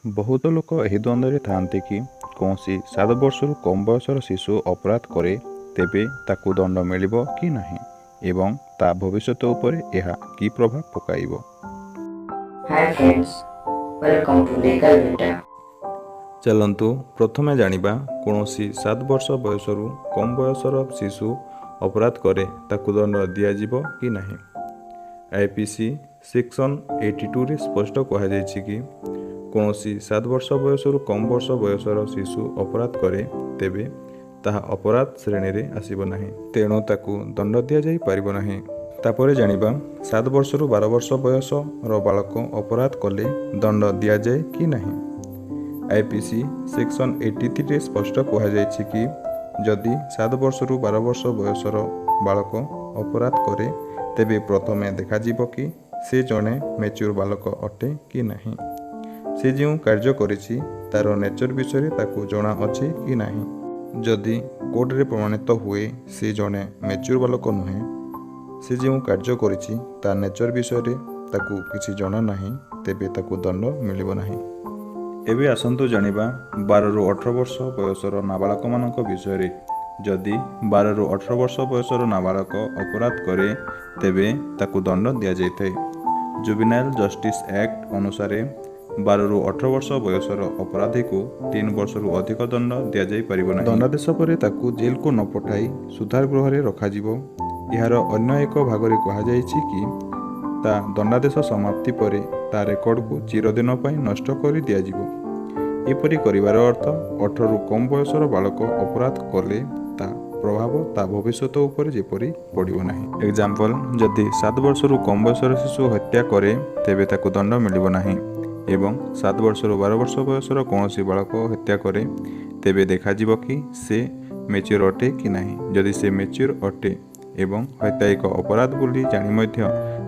ବହୁତ ଲୋକ ଏହି ଦ୍ୱନ୍ଦ୍ୱରେ ଥାଆନ୍ତି କି କୌଣସି 7 ବର୍ଷରୁ କମ୍ ବୟସର ଶିଶୁ ଅପରାଧ କରେ ତେବେ ତାକୁ ଦଣ୍ଡ ମିଳିବ କି ନାହିଁ ଏବଂ ତା ଭବିଷ୍ୟତ ଉପରେ ଏହା କି ପ୍ରଭାବ ପକାଇବ। Hi friends, welcome to Legal Vita. ଚାଲନ୍ତୁ ପ୍ରଥମେ ଜାଣିବା, କୌଣସି 7 ବର୍ଷ ବୟସରୁ କମ୍ ବୟସର ଶିଶୁ ଅପରାଧ କରେ ତାକୁ ଦଣ୍ଡ ଦିଆଯିବ କି ନାହିଁ। ଆଇପିସି ସେକ୍ସନ୍ 82ରେ ସ୍ପଷ୍ଟ କୁହାଯାଇଛି କି କୌଣସି 7 ବର୍ଷ ବୟସରୁ କମ୍ ବର୍ଷ ବୟସର ଶିଶୁ ଅପରାଧ କରେ ତେବେ ତାହା ଅପରାଧ ଶ୍ରେଣୀରେ ଆସିବ ନାହିଁ, ତେଣୁ ତାକୁ ଦଣ୍ଡ ଦିଆଯାଇପାରିବ ନାହିଁ। ତାପରେ ଜାଣିବା, 7 ବର୍ଷରୁ 12 ବର୍ଷ ବୟସର ବାଳକ ଅପରାଧ କଲେ ଦଣ୍ଡ ଦିଆଯାଏ କି ନାହିଁ। ଆଇପିସି ସେକ୍ସନ୍ 83ରେ ସ୍ପଷ୍ଟ କୁହାଯାଇଛି କି ଯଦି 7 ବର୍ଷରୁ 12 ବର୍ଷ ବୟସର ବାଳକ ଅପରାଧ କରେ ତେବେ ପ୍ରଥମେ ଦେଖାଯିବ କି ସେ ଜଣେ ମେଚ୍ୟୁର ବାଳକ ଅଟେ କି ନାହିଁ, ସେ ଯେଉଁ କାର୍ଯ୍ୟ କରିଛି ତା'ର ନେଚର ବିଷୟରେ ତାକୁ ଜଣା ଅଛି କି ନାହିଁ। ଯଦି କୋର୍ଟରେ ପ୍ରମାଣିତ ହୁଏ ସେ ଜଣେ ମେଚ୍ୟୁର ବାଳକ ନୁହେଁ, ସେ ଯେଉଁ କାର୍ଯ୍ୟ କରିଛି ତା ନେଚର ବିଷୟରେ ତାକୁ କିଛି ଜଣା ନାହିଁ, ତେବେ ତାକୁ ଦଣ୍ଡ ମିଳିବ ନାହିଁ। ଏବେ ଆସନ୍ତୁ ଜାଣିବା 12ରୁ 18 ବର୍ଷ ବୟସର ନାବାଳକମାନଙ୍କ ବିଷୟରେ। ଯଦି 12ରୁ 18 ବର୍ଷ ବୟସର ନାବାଳକ ଅପରାଧ କରେ ତେବେ ତାକୁ ଦଣ୍ଡ ଦିଆଯାଇଥାଏ। ଜୁଭିନାଇଲ୍ ଜଷ୍ଟିସ୍ ଆକ୍ଟ ଅନୁସାରେ 12ରୁ 18 ବର୍ଷ ବୟସର ଅପରାଧୀକୁ 3 ବର୍ଷରୁ ଅଧିକ ଦଣ୍ଡ ଦିଆଯାଇପାରିବ ନାହିଁ। ଦଣ୍ଡାଦେଶ ପରେ ତାକୁ ଜେଲକୁ ନ ପଠାଇ ସୁଧାର ଗୃହରେ ରଖାଯିବ। ଏହାର ଅନ୍ୟ ଏକ ଭାଗରେ କୁହାଯାଇଛି କି ତା ଦଣ୍ଡାଦେଶ ସମାପ୍ତି ପରେ ତା ରେକର୍ଡକୁ ଚିରଦିନ ପାଇଁ ନଷ୍ଟ କରି ଦିଆଯିବ। ଏପରି କରିବାର ଅର୍ଥ 18ରୁ କମ୍ ବୟସର ବାଳକ ଅପରାଧ କଲେ ତା ପ୍ରଭାବ ତା ଭବିଷ୍ୟତ ଉପରେ ଯେପରି ପଡ଼ିବ ନାହିଁ। ଏକ୍ଜାମ୍ପଲ୍, ଯଦି 7 ବର୍ଷରୁ କମ୍ ବୟସର ଶିଶୁ ହତ୍ୟା କରେ ତେବେ ତାକୁ ଦଣ୍ଡ ମିଳିବ ନାହିଁ ଏବଂ 7 ବର୍ଷରୁ 12 ବର୍ଷ ବୟସର କୌଣସି ବାଳକ ହତ୍ୟା କରେ ତେବେ ଦେଖାଯିବ କି ସେ ମେଚ୍ୟୁର ଅଟେ କି ନାହିଁ। ଯଦି ସେ ମେଚ୍ୟୁର ଅଟେ ଏବଂ ହତ୍ୟା ଏକ ଅପରାଧ ବୋଲି ଜାଣି ମଧ୍ୟ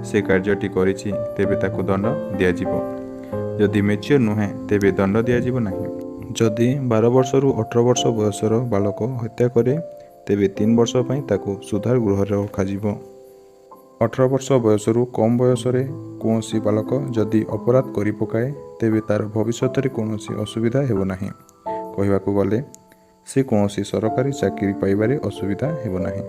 ସେ କାର୍ଯ୍ୟଟି କରିଛି ତେବେ ତାକୁ ଦଣ୍ଡ ଦିଆଯିବ। ଯଦି ମେଚ୍ୟୁର ନୁହେଁ ତେବେ ଦଣ୍ଡ ଦିଆଯିବ ନାହିଁ। ଯଦି 12 ବର୍ଷରୁ 18 ବର୍ଷ ବୟସର ବାଳକ ହତ୍ୟା କରେ ତେବେ 3 ବର୍ଷ ପାଇଁ ତାକୁ ସୁଧାର ଗୃହରେ ରଖାଯିବ। 18 ବର୍ଷ ବୟସରୁ କମ୍ ବୟସରେ କୌଣସି ବାଳକ ଯଦି ଅପରାଧ କରି ପକାଏ ତେବେ ତା'ର ଭବିଷ୍ୟତରେ କୌଣସି ଅସୁବିଧା ହେବ ନାହିଁ। କହିବାକୁ ଗଲେ ସେ କୌଣସି ସରକାରୀ ଚାକିରି ପାଇବାରେ ଅସୁବିଧା ହେବ ନାହିଁ।